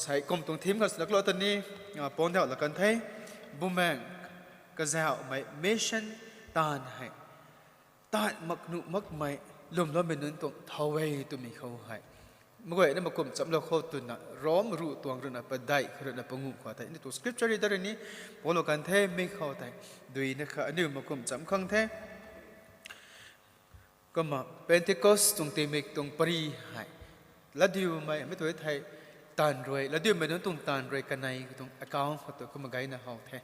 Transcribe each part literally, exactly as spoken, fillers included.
Hei kum tuang theme khou swna kalou ta ni, a, pon dauh la kan the, Bumaengh kazauhmei mission taanv hei, taanv mak nuh makmei lwmloumei nunc tuang thow e twmei khou hei. Maguayna makum chamlou khou twna Rom ruh tuang ruhna padeih khou ruhna panguh khou tei. Ni tuang scripture reader ni, pon lou kan the mi khou tei. Duina kha aniu makum cham khang the. Kumna Pentecost tuang tingmik tuang pary hei. Latdiumei, mi tu thei taanv rui, latdiumei nunc tuang taanv rui kanei tuang account khou tu kumna gayna how the.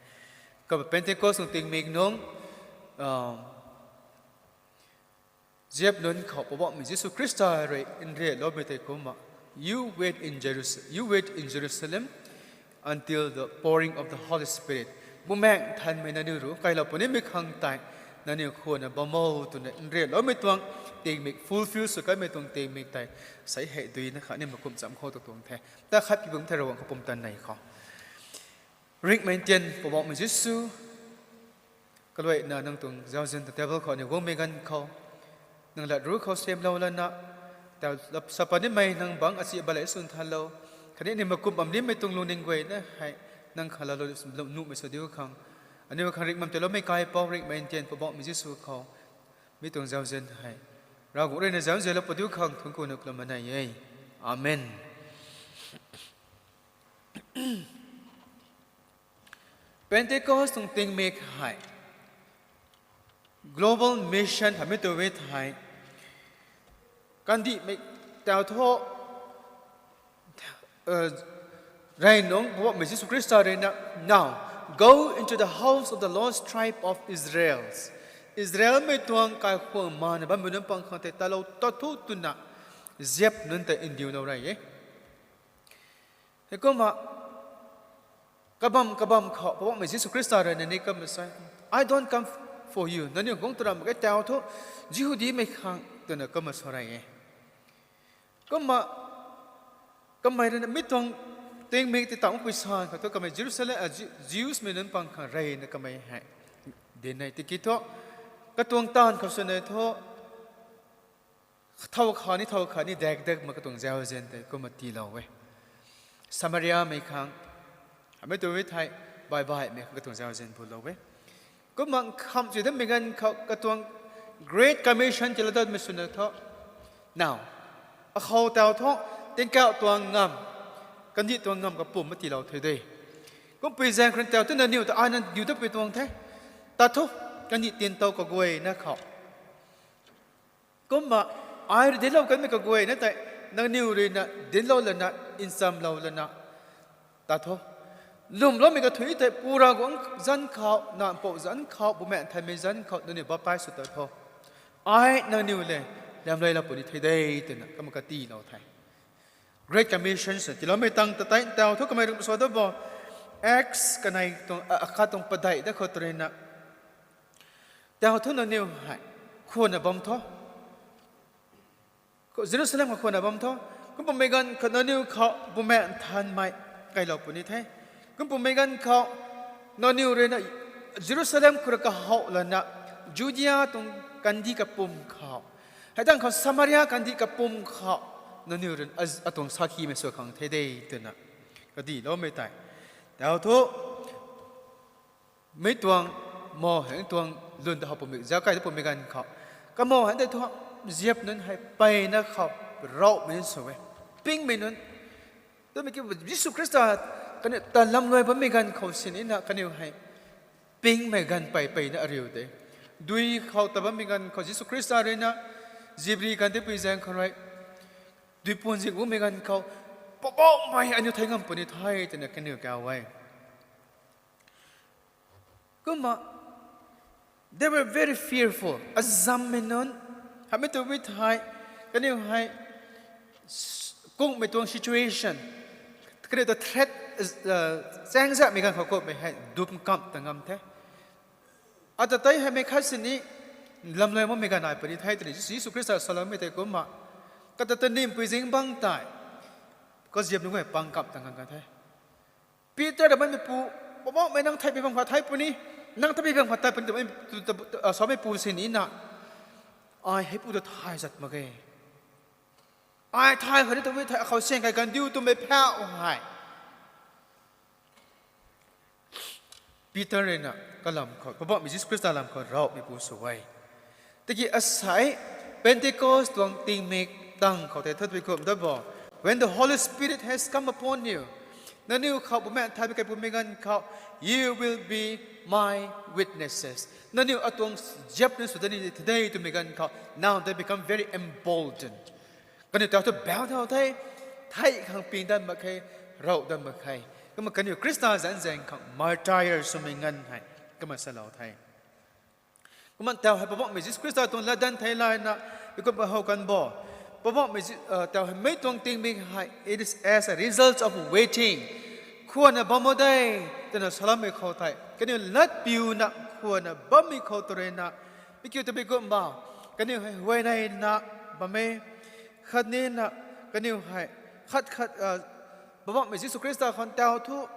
Kumna Pentecost tuang tingmik nung, um, ziap nunc khou Poubauhmei Jisu Khrista rui nrianloumei tei kumna, you wait in Jerus-, you wait in Jerusalem until the pouring of the Holy Spirit. Bumaengh Nthanmei nangniw rui kailou punimei khang tei, nangniw khwanna bam o twna nrianloumei tuang tingmik, fulfill sw kanmei tuang tingmik tei, sei hei duina kha ni makum cham khou tu tuang the. Ta khat pi bam the Ravguangc kapumtan nei khou. Ringhmei ntian Poubauhmei Jisu, kaluaina nang tuang zauzian ta table khou aniu guangmei ganv khou, nang lat ruc khou semlou lana, ta lap sa punimei nang bangc achi balei swn thanlou, khatni ni makum bam nimei tuang lungning guayna hei, nang kha lalou nuhmei sw diu khang, aniu khang ringhmei tiiloumei kaipouc Ringhmei ntian Poubauhmei Jisu khou, mi tuang zauzian hei, Ravguangc ruina zauzianlou pu diu khang thuanc kuna kalum nai e. Amen. Pentecost tuang tingmik hei global mission hamei tu e thei, kandihmei tau thu, rey nung Poubauhmei Jisu Khrista ruina, now, go into the house of the lost tribe of Israel. Israelmei tuang kaikhwang mana bammei nunc pang khang tei talou ta thu twna, ziap nunc tei ndiulou rey e. Heikumna, kabam kabam khou Poubauhmei Jisu Khrista ruina ni kumna sa, I don't come for you. Nangniw guang tu ram mak ge tau thu, Jihudimei khang twna kumna sa rey e. Kumna, kamei ruina mi tuang tingmik ti tangpui san khou thu kamei Jerusalem, a, Jews mei nunc pang khang reyna kamei hei dinc e tiki thu, katuang taanv khou swna thu, thow kha ni thow kha ni dak dak ma katuang zauzian tei kumna tiilou e. Samariamei khang, hamei tu e thei, baihbaihmei khang katuang zauzian bulou e. Kumna kham chu damei ganv khou katuang Great Commission tiilou datmei swna thu, now, akhou tau thu, tingkauh tuang ngam, kandih tuang ngam kapumc ma tiilou the de. Kumpui zaeng khou tau thu nangniw ta ai nangniw ta pui tuang the. Ta thu, kandih tintow kaguayna khou, kumna, ai rui dinclou kanmei kaguayna tei, nangniw ruina dinclou lana, nchamlou lana, ta thu, lwmloumei kathuic tei Pu Ravguangc zanc khou, Nac Mpouh zanc khou, Bumaengh Nthanmei zanc khou nangniw baptize sw ta thu, ai nangniw le, lamluailou puni the de, twna kumna katiilou the. Great Commission sw tiiloumei tang ta tei tau thu kamei rui sa da bo, Acts kanei tuang, a, akhat tuang padeih da khou tu ruina, tau thu nangniw hei khwanna bam tho. Jerusalem khou khwanna bam tho. Kum pumei ganv khou nangniw khou Bumaengh Nthanmei kailou puni the. Kum pumei ganv khou nangniw ruina Jerusalem khou rui kahouh lana, Judia tuang kandih kapumc khou, hei tangv khou Samaria kandih kapumc khou, nangniw ruina a, atuang sakhimei sw khang the de, twna katiiloumei tei, tau thu, mi tuang, mo hei tuang lwn ta how pumei, zauc kai ta pumei ganv khou, kamo hei tei thu, ziap nunc hei peyna khou, ravmei nunc sw e, pingmei nunc, twmei ki Jisu Khrista, kaniw ta lamluai bammei ganv khou sinina kaniw hei pingmei ganv pey peyna ariu de. Dui khou ta bammei ganv khou Jisu Khrista ruina, zibri ganv tei pui zaeng khou rui, duipuan zing umei ganv khou, Poubauhmei, aniu thei ngam puni the, twna kaniw kau e. Kumna, they were very fearful. Azammei nunc, hamei tu e thei, kaniw hei, kungmei tuang situation, kaniw ta threat, chaengzakmei ganv khou kumhmei hei dum kamh ta ngam the. Ata tei heimei khat sini, lamluai makmei ganv nai puni the twni Jisu Khrista saloumei tei kumna, kata ta nimpui zing bang tei, kaziap nunc guay pang kamh ta ngam kan the. Peter ta bammeipu, Poubauhmei, nang theipui bam khat thei puni, nang theipui bam khat thei puni, saumeipu sinina, ai heipu ta thay zat mak ge. Ai thay khat ni tu e thei, akhou seng kai gandiu twmei phau hei, Peter rui na kalam khou, Poubauhmei Jisu Khrista lam khou ravmei pu sw e. Tiki asei Pentecost tuang tingmik tang khou tei thutpui kum da bo, when the Holy Spirit has come upon you, nangniw khou Bumaengh Nthanmei kai pumei ganv khou, you will be my witnesses. Nangniw atuang ziap ni sw da ni the de twmei ganv khou, now they become very emboldened. Kaniw tau thu bau thau the, thei khang ping dat mak khe, rav dat mak khe. Kumna kaniw Khrista zanc zaeng khang martyr swmei nganv hei kumna salou the. Kumna tau hei Poubauhmei Jisu Khrista tuang latdanv thei layna, mi kumna how kan bo, Poubauhmei Ji-, tau hei mei tuang tingmik hei, it is as a result of waiting. Khwanna bam o de, twna salammei khou tei kaniw latpiuna khwanna bammei khou tw rui na, mi kiu twpui kumna, kaniw hei huayneyna bam e. Khatnina, kaniw hei khat khat, Poubauhmei Jisu Khrista khang tau thu,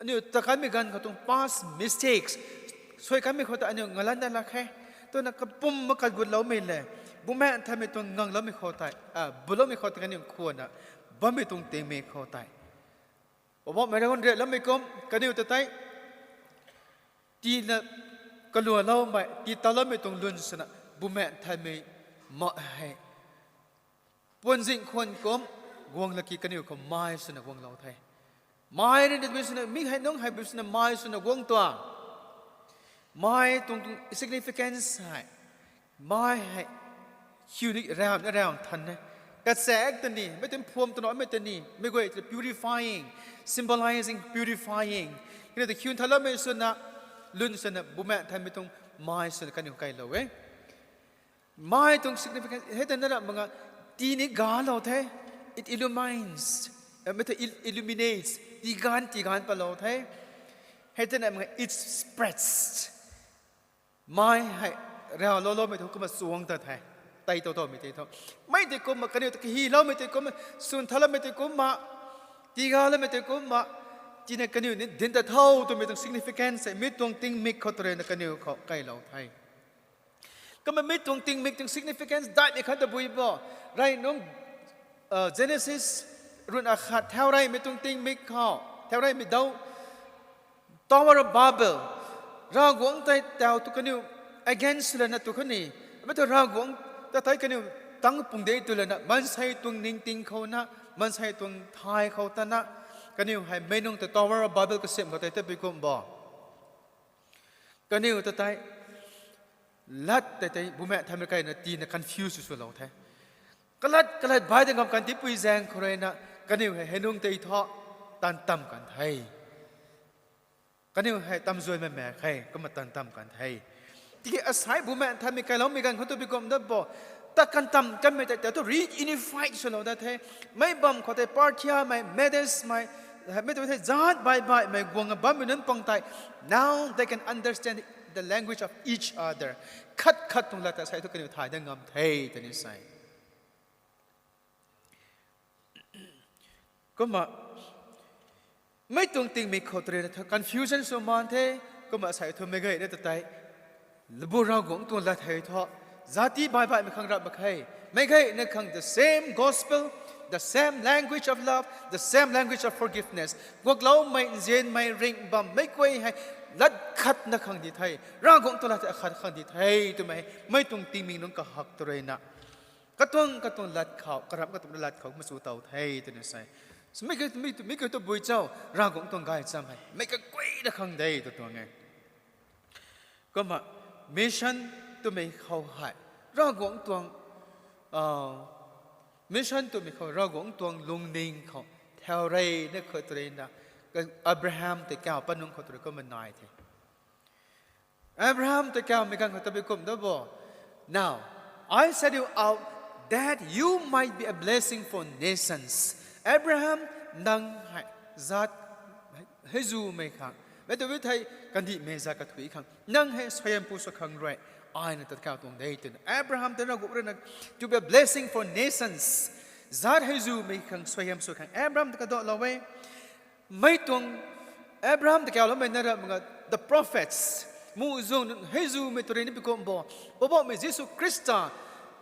aniu ta kanmei ganv khou tuang past mistakes, suai kanmei khou tei aniu ngalan dat lak khe. Twna kapum makat gutloumei le, Bumaengh Nthanmei tuang ngangloumei khou tei, buloumei khou tei kaniw khwanna bammei tuang tingmik khou tei, Poubauhmei Ravguangc riakloumei kum kaniw ta tei tina kaluanloumei, tii taloumei tuang lun swna Bumaengh Nthanmei ma hei puanzing khwan kum guang laki kaniw khou mai swna guanglou the. Mai rui na bui swna, mi hei nunc hei bui swna mai swna guang tuang. Mai tuang tuang significance hei, mai hei hiu ni rav ni rav than e. Kachaek ta ni, mei tuang phuam twna mei ta ni, mei guay ta purifying, symbolizing purifying. Kaniw ta hiu nthanloumei swna, lun swna Bumaengh Nthanmei tuang mai swna kaniw kailou e. Mai tuang significance hei ta na ra manga, tii ni galou the, it illumines, mei ta il-, illuminates, tii ganv tii ganv palou the. Hei ta na manga, it spreads. Mai hei ravlouloumei thu kumna chuang ta the. Tei tau taumei tei thu, mei tei kumna kaniw ta kahyloumei tei kumna, swn thaloumei tei kumna, tii galoumei tei kumna, tina kaniw ni dinc ta tho twmei tuang significance hei mi tuang tingmik khou tw rui na kaniw khou kailou the. Kumna mi tuang tingmik tuang significance daihmei khat tabui bo, rey nunc, Genesis run akhat thau reymei tuang tingmik khou, thau reymei dau, Tower of Babel, Ravguangc tei tau tu kaniw against lana tu khatni, mei tu Ravguangc ta tei kaniw tang pung de tw lana, maansei tuang ningting khou na, maansei tuang thay khou ta na, kaniw hei meic nunc ta Tower of Babel kasim khou tei tabui kum bo. Kaniw ta tei, lat tei tei Bumaengh Nthanmei kaina tiina confuse swlou the. Kalat kalat bai de ngam kan tipui zaeng khou rui na, kaniw hei hei nunc tei thu, tan tam kan the. Kaniw hei tamzuaimei mak khe, kumna tan tam kan the. Tiki asei Bumaengh Nthanmei kailoumei ganv khou tabui kum dat bo, ta kan tam kanmei tei ta tu reunified swlou dat the. Meic bam khou tei Parthiamei, Medesmei, mei tu thei zaat baih baihmei guang bammei nunc pang tei, now they can understand the language of each other. Khat khat tuang lat ta asei thu kaniw thay dat ngam the tw ni sei. Kumna, mei tuang tingmik khou tw rui na thu confusion sw maan the, kumna asei thu meic gayna ta tei, Labu Ravguangc tuang lat hei thu, zati baih baihmei khang rap mak khe, meic gayna khang the same gospel, the same language of love, the same language of forgiveness. Guakloumei, nzianmei, ringh bammei guay hei, lat khat na khang di the, Ravguangc tuang lat hei akhat khang di the, twmei hei, mei tuang tingmik nunc kahak tw rui na. Katuang, katuang lat khou, karam katuang lat khou, machu tow the, twna sei. Mi kiu, mi, mi kiu tabui cho, Ravguangc tuang gaychamv hei meic kaguayna khang de, tw tuang e. Kumna, mission twmei khou hei, Ravguangc tuang, mission twmei khou Ravguangc tuang lungning khou, thau reyna khou tw rui na, Abraham tei kau pat nunc khou tw rui kumna nai the. Abraham ta kaumei ganv khou tabui kum dat bo. Now, I send you out that you might be a blessing for nations. Abraham, nang hei zaat heizumei khang, mei tabui thei kandihmei zaat kathuic khang, nang hei suaihiampu sw khang rui, ai na tat kau tuang de twna Abraham ta Ravguangc rui na, to be a blessing for nations. Zaat heizumei khang suaihiam sw khang Abraham ta kadalou e. Mei tuang Abraham ta kauloumei na ra manga the prophets, muhzwng nunc heizumei tw rui ni pi kum bo, Poubauhmei Jisu Khrista,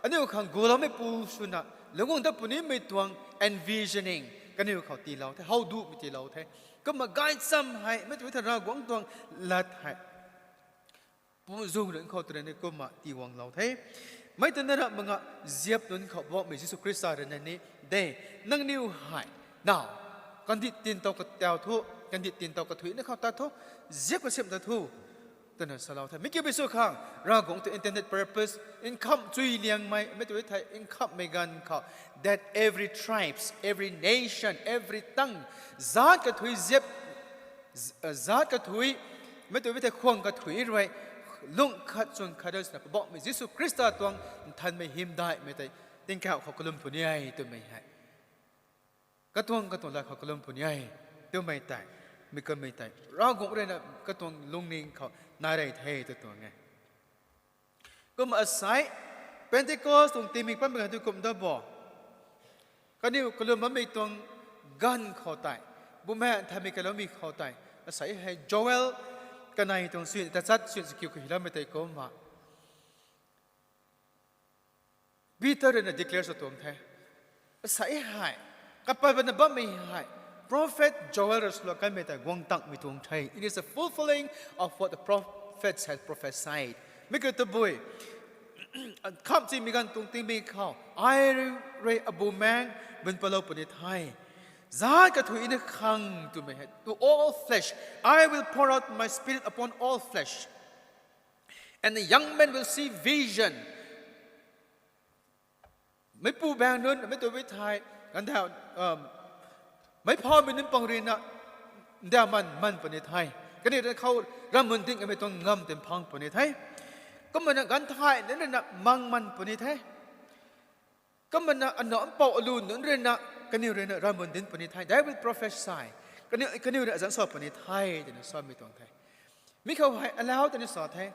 aniu khang guloumeipu swna, lungc guang dat punimei tuang envisioning, Kaniw khou tiilou the, how dumei tiilou the. Kumna gaychamv hei mei tw thei Ravguangc tuang lat hei pumzung rui khou tw rui ni kumna tiiguanglou the. Mei tw na ramh mak nga, ziap nunc khou Poubauhmei Jisu Khrista rui na ni de, nangniw hei now kandih tin tow katiau thu, kandih tin tow kathuic na khou tat thu, ziap kasim ta thu, twna salou the. Mi kiu bi sw khang, Ravguangc tuang intended purpose, nkhamh chui liangmei mei tw thei nkhamhmei ganv khou, that every tribes, every nation, every tongue, zaat kathuic ziap, z- zaat kathuic, mei tw thei khwang kathuic rui, lungh khat chwn khat rui swna Poubauhmei Jisu Khrista tuang nthanmei hymdaihmei tei tingkauh khou kalum puni e twmei hei, katuang katuang lat khou kalum puni e twmei tei, mi kamei tei Ravguangc rui na katuang lungning khou nai rey the tw tuang e. Kumna asei, Pentecost tuang tingmik patmei ganv thu kum da bo, kaniw kalum bammei tuang ganv khou tei, Bumaengh Nthanmei kaloumei khou tei, asei hei Joel kanei tuang swn tachat swn chakiu khou hyloumei tei kumna Peter rui na declare sw tuang the. Asei hei, kapat bana bammei hei, prophet Joel rui swlou kanmei tei guang tangmei tuang the. It is a fulfilling of what the prophets had prophesied. Mi kiu tabui, khamhchimei ganv tuang tingmik khou, ai rui abumaengc bun palou puni the. Zaat kathuic na khang twmei hei, to all flesh, I will pour out my spirit upon all flesh. And the young men will see vision. Meicpu baeng nunc, mei tw thei, ganv thau, meic phaumei nunc pang rui na, ndauh man man puni the. Kaniw rui khou ramvmun ding kamei tuang ngam tin phang puni the. Kumna ganv thai nunc rui na mang man puni the. Kumna ana mpouh alu nunc rui na, kaniw rui na ramvmun dinc puni the. They will prophesy. Kaniw, kaniw rui azanc sa puni the twna samei tuang the. Mi khou hei alau tini sa the.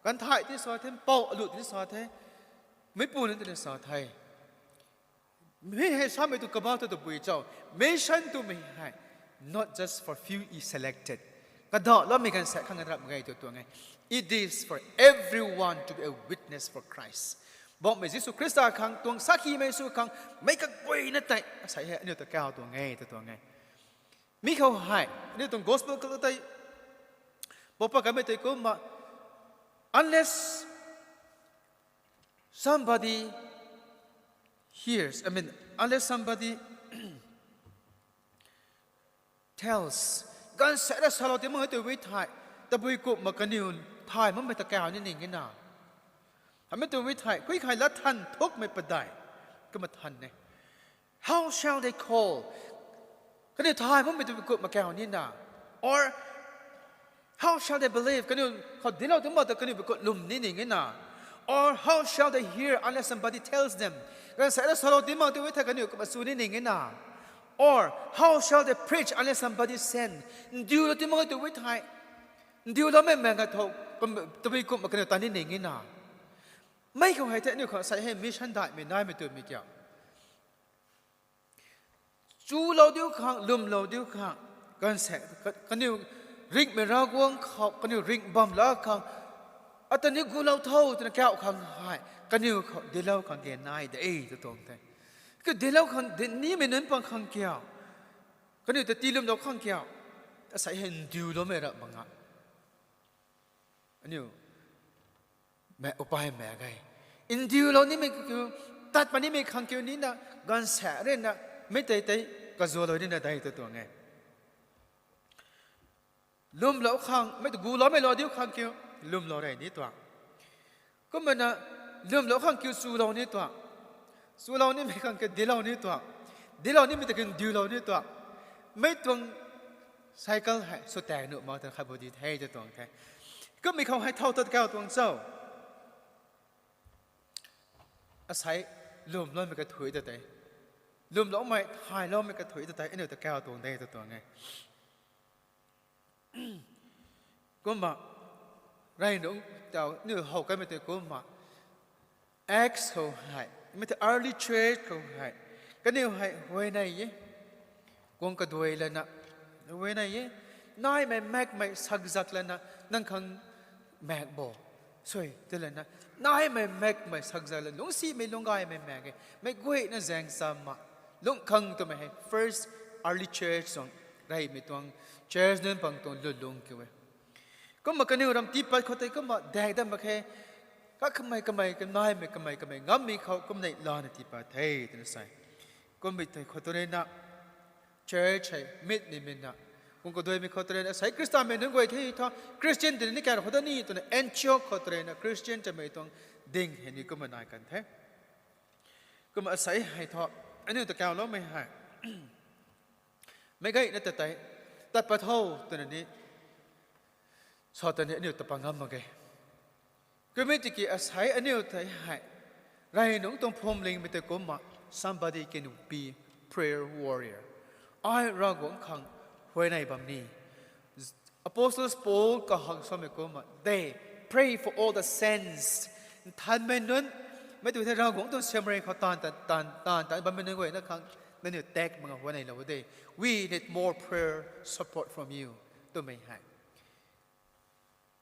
Ganv thai tini sa the, mpouh alu tini sa the. Meicpu nunc tini sa the. Mi hei samei tu kabah tu tabui cho. Mission twmei hei, not just for few is selected. Kadaloumei kan sa khang rap mak ge tw tuang e. It is for everyone to be a witness for Christ. Poubauhmei Jisu Khrista khang tuang sakhimei sw khang, meic kaguayna tei asei hei aniu ta kau tuang e tw tuang e. Mi khou hei aniu tuang gospel khou tei, pou pat kamei tei kumna, unless somebody hears, I mean, unless somebody tells, gaanvsaekc rui salou ti mak e tw thei, tabui kumhna kaniw thay makmei ta kau ni ning e na. Hamei tw thei, khui khei lat than thukmei padeih, kumna than e. How shall they call? Kaniw thay makmei tabui kumhna kau ni na. Or, how shall they believe? Kaniw khou dinclou ti mak ta kaniw pui kumh lwm ni ning e na. Or how shall they hear unless somebody tells them? Gaanvsaekc rui salou ti mak tw thei kaniw kumhna chu ni ning e na. Or how shall they preach unless somebody send? Ndiulou ti mak tw thei, ndiuloumei maek ka tho, tabui kumhna kaniw ta ni ning e na. Mi khou hei the aniu khou asei hei mission daihmei naimei twmei kiu, chulou diu khang, lwmlou diu khang, gaanvsaekc, kaniw ringhmei Ravguangc khou kaniw ringh bam la khang, ata ni gulou tho twna kau khang hei kaniw khou dinclou khang ge nai de tw tuang the. Kaniw dinclou khang, dinc nimei nunc pang khang kiu, kaniw ta tii lwmlou khang kiu, asei hei ndiuloumei rap mak nga. Aniu, mei upai maek ge. Ndiulou nimei kiu, tat pat nimei khang kiu nina, gaanvsaekc rui na, mi tei tei kazualou nina de tw tuang e. Lwmlou khang, mei ta guloumei lou diu khang kiu, lwmlou rey ni tuang. Kumna, lwmlou khang kiu chulou ni tuang. Chulou nimei khang kiu dinclou ni tuang. Dinclou nimei ta kiu ndiulou ni tuang. Mi tuang cycle hei swtaeng nuh mak twna khat bu di the tw tuang the. Kummei khou hei thow tat kau tuang cho. Asei lwmloumei kathuic ta tei, lwmloumei thayloumei kathuic ta tei aniu ta kau tuang de tw tuang e. Kumna, rey nungc tau aniu how kanmei tei kumna, Acts khou hei, mi tei early church khou hei, kaniw hei huayney e. Guang kaduai lana, huayney e. Naimei maekmei sakzak lana, nang khang maek bo. Sui, tw lana, naimei maekmei sakzak lana, lungcsimei lungcgaymei maek e. Meic guayna zaeng chamna, Lungc khang twmei hei first early church tuang, reymei tuang church nunc pang tuang lwnlung kiu e. Kumna kaniw ram tiipat khou tei kumna daeng dat mak khe, kakhmei kamei kanaimei kamei kamei ngammei khou kumna lana tiipat the twna sa e. Kummei tei khou tu rui na church hei mit ni min na, kum kaduaimei khou tu rui na asei Khristanmei nunc guay the thu Christian tini kar khou da ni twna Antioch khou tu rui na Christian twmei tuang ding hei ni kumna nai kan the. Kumna asei hei thu aniu ta kauloumei hei meic gayna ta tei tat pat tho twna ni sa ta ni aniu ta pa ngam mak ge. Kumna tiki asei aniu tei hei rey nungc tuang phuamlingmei tei kumna somebody can be prayer warrior. Ai Ravguangc khang huayney bam ni. Apostles Paul kahak samei kumna they pray for all the saints. Nthanmei nunc, mei tu the Ravguangc tuang siamrei khou taanv taanv taanv taanv bammei nunc guayna khang nangniw tak mak nga huayneylou de. We need more prayer support from you twmei hei.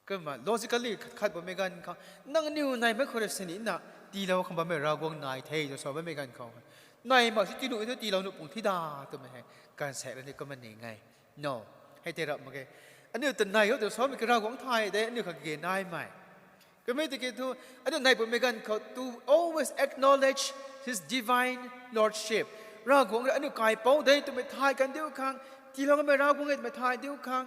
Kumna logically khat khat bammei ganv khou nangniw nai mak khou rui sinina tiilou khang bammei Ravguangc nai the twna sa bammei ganv khou nai mak si tiinuh thu tiilou nuh pung thi da twmei hei gaanvsaekc rui ni kumna ning e. No, hei tei rap mak ge. Aniu ta nai o twna samei ki Ravguangc thay de aniu kha kage naimei. Kumna tiki thu aniu nai bammei ganv khou to always acknowledge his divine lordship. Ravguangc rui aniu kaipouc de twmei thay kan diu khang, tiilou kamei Ravguangc e twmei thay diu khang,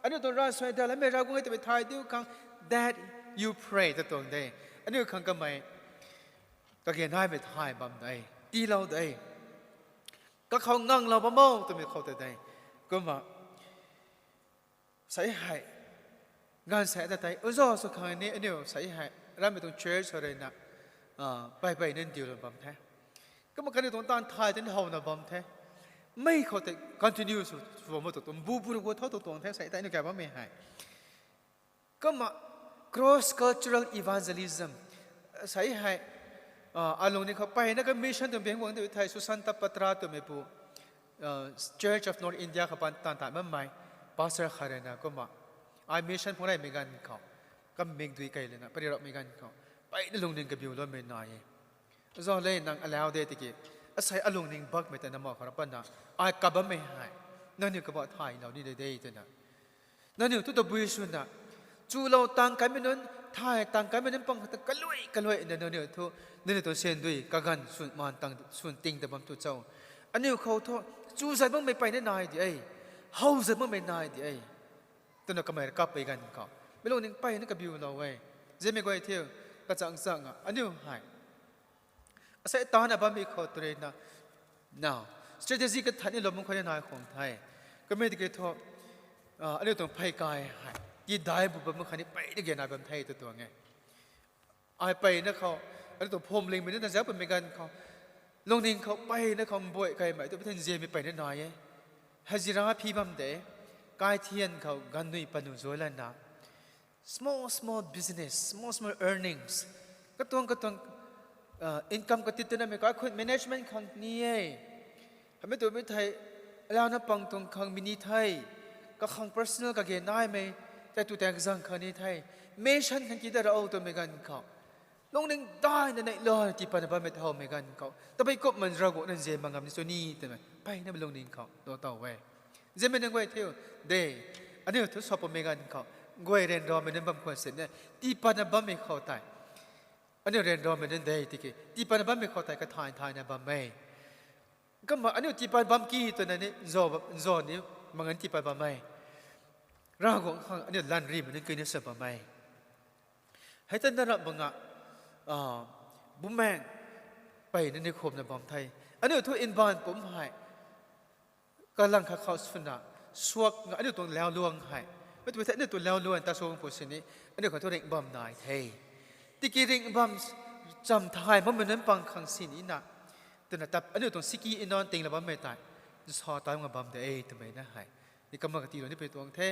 aniu tuang ravsuai dalaimei Ravguangc e twmei thay diu khang, that you pray ta tuang de. Aniu khang kamei kage naimei thay bam de, tiilou de. Kakhou nganglou bam o twmei khou ta de. Kumna sei hei gaanvsaekc ta tei uza sw khang ni aniu sei hei ramei tuang church khou rui na pei pei nunc diulou bam the. Kumna kaniw tuang taanv thay tei ni howna bam the. Mei khou tei continue sw sw bam tu tuang bu bu rui gu thau tu tuang the sei tei aniu kha bammei hei. Kumna cross cultural evangelism sei hei alungning khou peyna ka mission tuang bang guang de thei Susanta Patra twmei pu Church of North India khou pan taanv tat bammei pastor khat rui na kumna ai mission phungc reymei ganv khou kamikdui kei lana pary rapmei ganv khou peyna lungning kabiuloumei nai e. Zau le nang alau de tiki asei alungning bakmei ta na ma khou rap pana ai kap bammei hei nangniw kabah thaylou ni de de twna nangniw thu tabui swna chulou tang kanmei nunc, thay tang kanmei nunc pang khou ta kaluai kaluai na nangniw thu nangniw tuang sandui kaganv swn man tang swn ting ta bam tu cho. Aniu khou thu chu zat makmei peyna nai di e, how zat makmei nai di e twna kamei rui kap pei ganv khou mei lungning peyna kabiulou e. Zemei guay thiu kachang chang a aniu hei asei tana bammei khou tu rui na now strategy kathan ni lou bam khou ni nai khang the. Kumna tiki thu aniu tuang phey kai hei tidai bu bam khou ni peyna ge nai bam the tu tuang e. Ai peyna khou aniu tuang phuamlingmei nunc na zauc pamei ganv khou lungning khou peyna khou mbuai kaimei tu pathan ziamei peyna nai e. Hazira phi bam de, kaithian khou ganvnui panu zuai lana small small business, small small earnings, katuang katuang income katit twna mei kaikhun management khang ni e. Hamei twmei thei alauna pang tuang khang mi ni the, kakhang personal kage naimei tei tu tang kazang khang ni the. Mission khang ki da ra o twmei ganv khou lungning daina neihla tiipatna bammei thowmei ganv khou tabei kupman Ravguangc nzian mak ngam ni cho ni twmei peyna mei lungning khou lou tow e. Zemei nunc guay thiu de, aniu thu sa pamei ganv khou guay ryanramei nunc bam khwan sini tiipatna bammei khou tei aniu ryanramei nunc de tiki tiipatna bammei khou tei kathay thayna bam e. Kumna aniu tiipat bam ki twna ni nzo ni mangan tiipat bam e. Ravguangc khang aniu lanrimei nunc kini sa bam e. Hei ta na rap banga bumaeng peyna ni khumna bam the. Aniu thu mbaanv pumc hei kalang kha khou swna suak nga aniu tuang lauluang hei mei twmei thei aniu tuang lauluang ta suang pu sini aniu khang thu ringh bam nai the. Tiki ringh bam cham thay makmei nunc pang khang sinina twna tap aniu tuang siki inan tingla bammei tei nsa ta nga bam de e twmei na hei ni kumna katilou ni pui tuang the.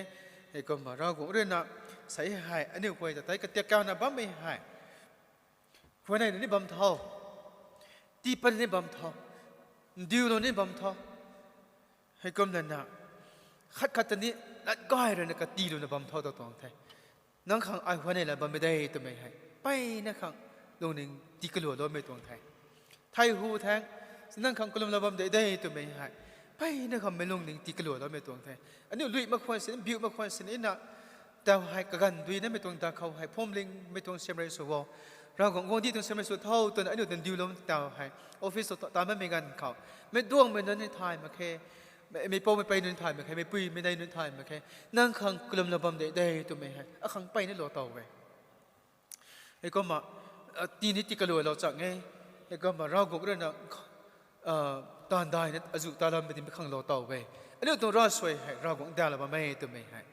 Hei kumna Ravguangc rui na sei hei aniu guay ta tei katiak kauna bammei hei huayneyna ni bam tho, tiipatna ni bam tho, ndiulou ni bam tho. Heikumna na khat khat ta ni lat gay rui na katilouna bam tho ta tuang the. Nang khang ai huayney la bammei de twmei hei peyna khang lungning tii kalualoumei tuang the. Thei hu thang Nang khang kalumlou bam de de twmei hei, mpeyna khou meic lungning tii kaluailoumei tuang the. Aniu lui mak khwan sini, biu mak khwan sini na, tau hei kaganv dui namei tuang da khou hei phumlingmei tuang siamrei sw o, Ravguangc guangcdic tuang siamrei sw tho twna aniu tuang diulou tau hei, office ta, ta mamei ganv khou, meic duangmei nunc ni thay mak khe, mei, meipou meipei nunc thay mak khe, meipui meidei nunc thay mak khe, nang khang kalumlou bam de de twmei hei akhang mpeyna lou tow e. Heikumna, tini tii kaluailou chang e. Heikumna Ravguangc rui na, taanv daina azuh ta lammei ti mi khang lou tow e. Aniu tuang ravsuai hei Ravguangc dalou bam e twmei hei,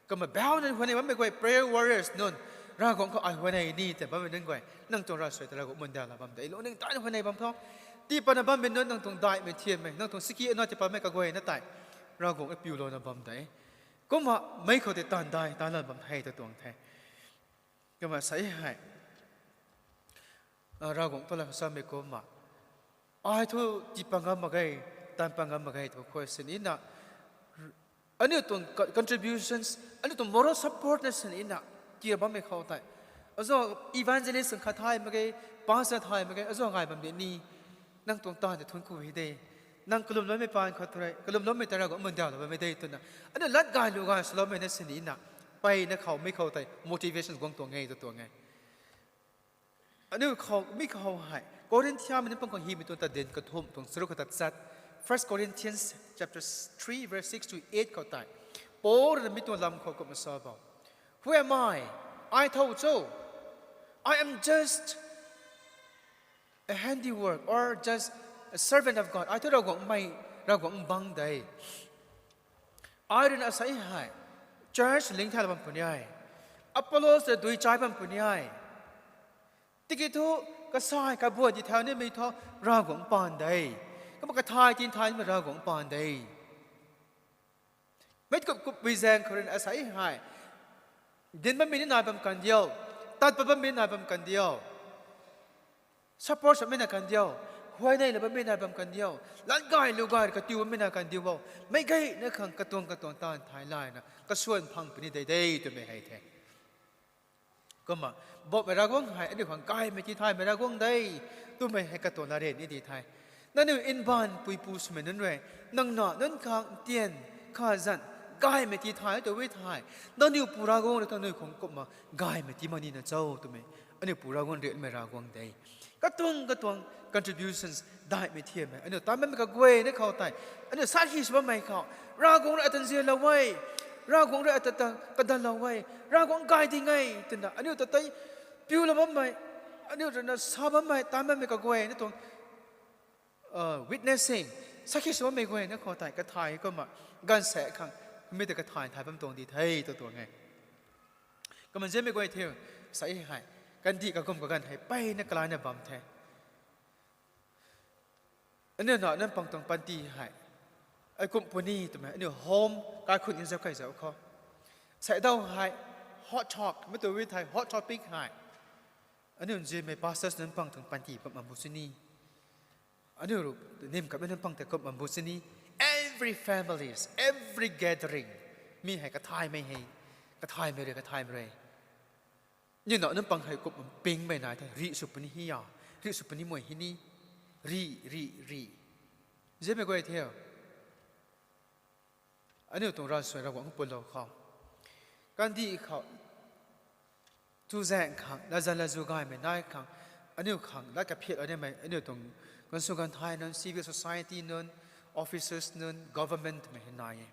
kumna bauh nunc huayney bammei guay, prayer warriors nunc, Ravguangc khou ai huayney ni tei bammei nunc guay, nang tuang ravsuai ta Ravguangc mun dalou bam de. Lungning taina huayney bam tho. Tii patna bammei nunc, nang tuang daihmei thiammei, nang tuang siki ana tii patmei kaguayna tei Ravguangc piulouna bam de. Kumna meic khou tei taanv dai ta lana bam the ta tuang the. Kumna sa hei, Ravguangc thu la kha samei kumna, ai thu tii pang ngam mak ge, taanv pang ngam mak ge tw khou sini na, aniu tuang co-, contributions, aniu tuang moral support na sini na, tii bammei khou tei, azuh evangelist khat thay mak ge, pastor thay mak ge, azuh ngai bam de ni, nang tuang taanv tei thuanc ku hei de, nang kalumloumei paan khou thu rui kalumloumei ta Ravguangc mun dalou bammei de twna, aniu lat gay lu gay swloumei na sini na, mpeyna khou mi khou tei motivation guang tuang e ta tuang e. Aniu khou, mi khou hei, Corinthianmei nunc pang khou hymei tuang tadin kathumh tuang charuk khou ta chat, First Corinthians chapter three verse six to eight khou tei, Paul rui na mi tuang lam khou kumna sa bam, Who am I? Ai tho cho? I am just a handiwork or just a servant of God. Ai thu Ravguangc mei, Ravguangc bang de. Ai rui na sa hei, church ling thailou bam puni e, Apollos ta dui chai bam puni e. Tiki thu, kasai kabuan di thau nimei thu Ravguangc paan de. Kumna kathay tin thay nimei Ravguangc paan de. Meic kup kup pui zaeng khou rui na sa hei, dinc bammei ni nai bam kan diu, tat pat bammei ni nai bam kan diu, support swmei na kan diu, huayneylou bammei nai bam kan diu, lat gay lu gay rui katiu bammei na kan diu o. Meic gayna khang katuang katuang taanv thay layna kasuan phang puni de de twmei hei the. Kumna, Poubauhmei Ravguangc hei aniu khang gaymei ti thaymei Ravguangc de twmei hei katuang latryan ni di the. Nangniw mbaanv puipu swmei nunc rui, nang na nunc khang ntian, khazan, gaymei ti thay tu e thei, nangniw Pu Ravguangc rui nangniw khang kumna gaymei ti mak nina cho twmei, aniu Pu Ravguangc rianmei Ravguangc de. Katuang katuang contributions, daihmei thiammei, aniu taanv bammei kaguayna khou tei, aniu sakhi sw bammei khou, Ravguangc rui ata nzianlou e, Ravguangc rui ata ta kadanlou e, Ravguangc gay ding e twna aniu ta tei piulou bammei, aniu rui na sa bammei, taanv bammei kaguayna tuang witnessing, sakhi sw bammei guayna khou tei kathay kumna, gaanvsaekc khang, mi ta kathay thay bam tuang di the tu tuang e. Kumna nzianmei guay thiu, sa hei, kandih kakum kaganv hei mpeyna kalaina bam the. Aniu na nunc pang tuang panty hei, ai kum puni twmei, aniu home kaikhunc nzau kai zauc khou, sa daw hei, hot talk mei tu e thei, hot topic hei, aniu nzianmei pastors nunc pang tuang panty kum bam bu sini, aniu ru nim kamei nunc pang tei kum bam bu sini. Every families, every gathering, mi hei kathaymei hei, kathaymei rui, kathaymei rui, aniu na nunc pang hei kum pingmei nai the, rih sw puni hi a, rih sw puni mei hi ni, rih, rih, rih. Nzianmei guay thiu, aniu tuang ravsuai Ravguangc pulou khou, kandih khou, chuzaeng khang, latzan latzan gaymei nai khang, aniu khang lat kaphiat o nimei, aniu tuang ganv sw ganv thay nunc, civil society nunc, officers nunc, government mei hei nai e.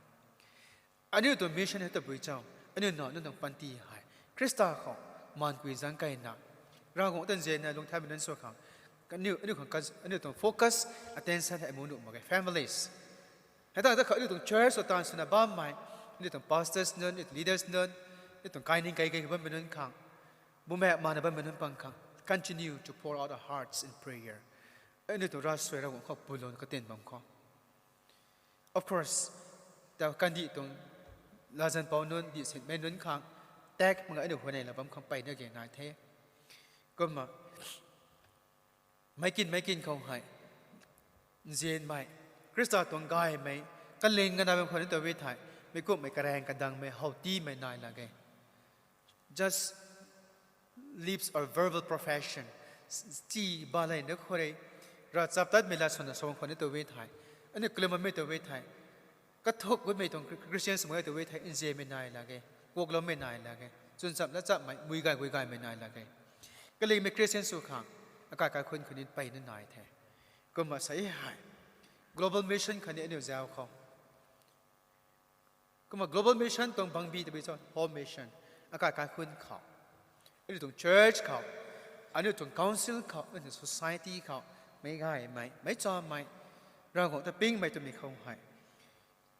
Aniu tuang mission hei tabui cho, aniu na nunc tuang panty hei Khrista khou maankui zaeng keyna, Ravguangc ta nzianna lungcthaymei nunc sw khang, aniu, aniu khang, aniu tuang focus, attention hei mu nuh mak ge, families. Hei ta ta khou aniu tuang church khou taanv swna bammei, aniu tuang pastors nunc, aniu tuang leaders nunc, aniu tuang kaining kai kai bammei nunc khang, bumaek mana bammei nunc pang khang, continue to pour out our hearts in prayer. Aniu tuang ravsuai Ravguangc khou pulou katin bam khou, of course, ta kandih tuang latzan pou nunc, dihsinmei nunc khang, tak mak ge, aniu huayneylou bam khang mpeyna ge nai the. Kumna, meic kin meic kin khou hei, nzianmei, Khrista tuang gaymei, kaling kana bam khou ni ta e thei, meic kumhmei karaeng kadangmei how tiimei nai lak ge. Just lips or verbal profession, chi baleyna khou rui, Ravchaptatmei lat swna sa khwan ni tu e thei, aniu kalum bammei tu e thei, kathuk guymei tuang Christian swmei tu e thei, nzianmei nai lak e, kuakloumei nai lak e, chwnchamna chammei, mui gay gui gaymei nai lak e. Kalingmei Christian sw khang, akai kaikhunc khatni peyna nai the. Kumna sa e hei, global mission khatni aniu zauc khou Kumna global mission tuang bangbi tabui cho, home mission. Akai kaikhunc khou, aniu tuang church khou, aniu tuang council khou, aniu tuang society khou, meic gaymei, meic chamei, Ravguangc ta pingmei twmei khou hei,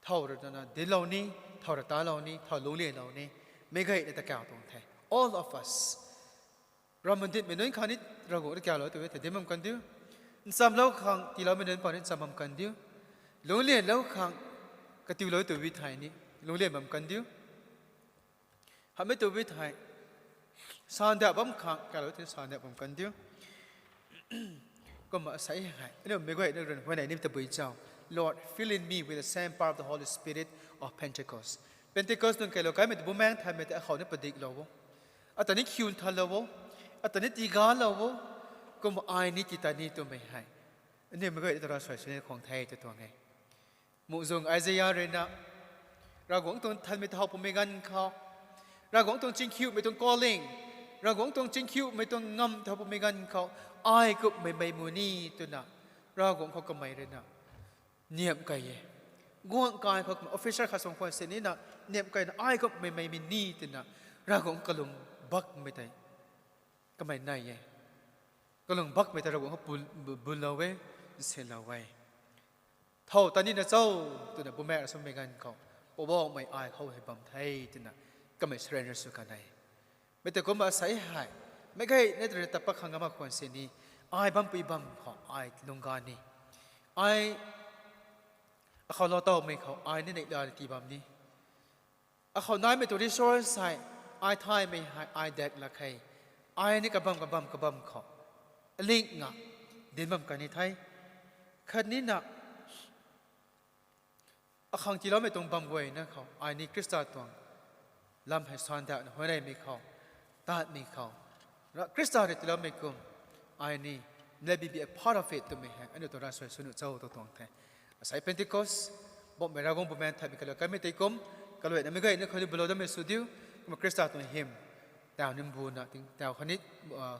thow rui tana dinclou ni, thow rui talou ni, thow lungclianlou ni, meic gayna ta kau tuang the. All of us. Ravmaengc dinmei nunc khang ni Ravguangc ta kaulou tu e thei dinc bam kan diu. Nchamlou khang tiiloumei nunc pang ni ncham bam kan diu. Lungclianlou khang katiulou tu e thei ni lungclian bam kan diu. Hamhmei tu e thei, sandiak bam khang kaulou tu sandiak bam kan diu. Kumna sa e hei, aniu meic guayna rui huayney ni tabui cho, Lord, fill in me with the same power of the Holy Spirit of Pentecost. Pentecost nunc kailou kaimei ta Bumaengh Nthanmei ta akhou ni padiklou o. Ata ni khiu nthanlou o. Ata ni tigalou o. Kumna ai ni tii ta ni twmei hei, aniu meic guayna ta ravsuai sw ni khwan the tw tuang e. Muhzwng Isaiah rui na, Ravguangc tuang nthanmei ta how pumei ganv khou, Ravguangc tuang chingkhiumei tuang calling, Ravguangc tuang chingkhiumei tuang ngamv ta how pumei ganv khou, ai kumhmei mei mu ni twna, Ravguangc khou kamei rui na niamh key e. Guangh kai khou officer khat suang khwan sini na, niamh keyna ai kumhmei mei mi ni twna, Ravguangc kalung bakmei tei kamei nai e. Kalung bakmei tei Ravguangc khou bul, bu, bulou e, nsinlou e. Thow ta nina cho twna Bumaengh rui samei ganv khou, Poubauhmei ai khou hei bam the twna, kamei surrender sw kan e. Mei tei kumna sa e hei, meic guayna ta rui ta pat khang gama khwan sini, ai bampui bam khou ai lungc ga ni, ai akhou lou towmei khou ai ni neihla ni tii bam ni, akhou naimei tuang resource hei, ai thaymei hei ai dak lak khe, ai ni kabam kabam kabam khou aling nga dinc bam kan ni the. Khatni na, akhang tiiloumei tuang bam guayna khou ai ni Khrista tuang lam hei sandiakna huayneymei khou, tatmei khou, Khrista rui tiiloumei kum, ai ni, let me be a part of it twmei hei aniu ta ravsuai sw nuh cho tw tuang the. Asei Pentecost, Poubauhmei Ravguangc Bumaengh Nthanmei kailou kaimei tei kum, kaluaina meic guayna khou ni bulou dammei sw diu. Kumna Khrista tuang hym tau ni mbuna, ting tau khatni,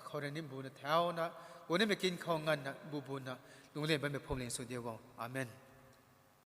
khou rui ni mbuna thauna, gunimei kin khou nganvna bu buna, lungclian bammei phuamling sw diu o. Amen.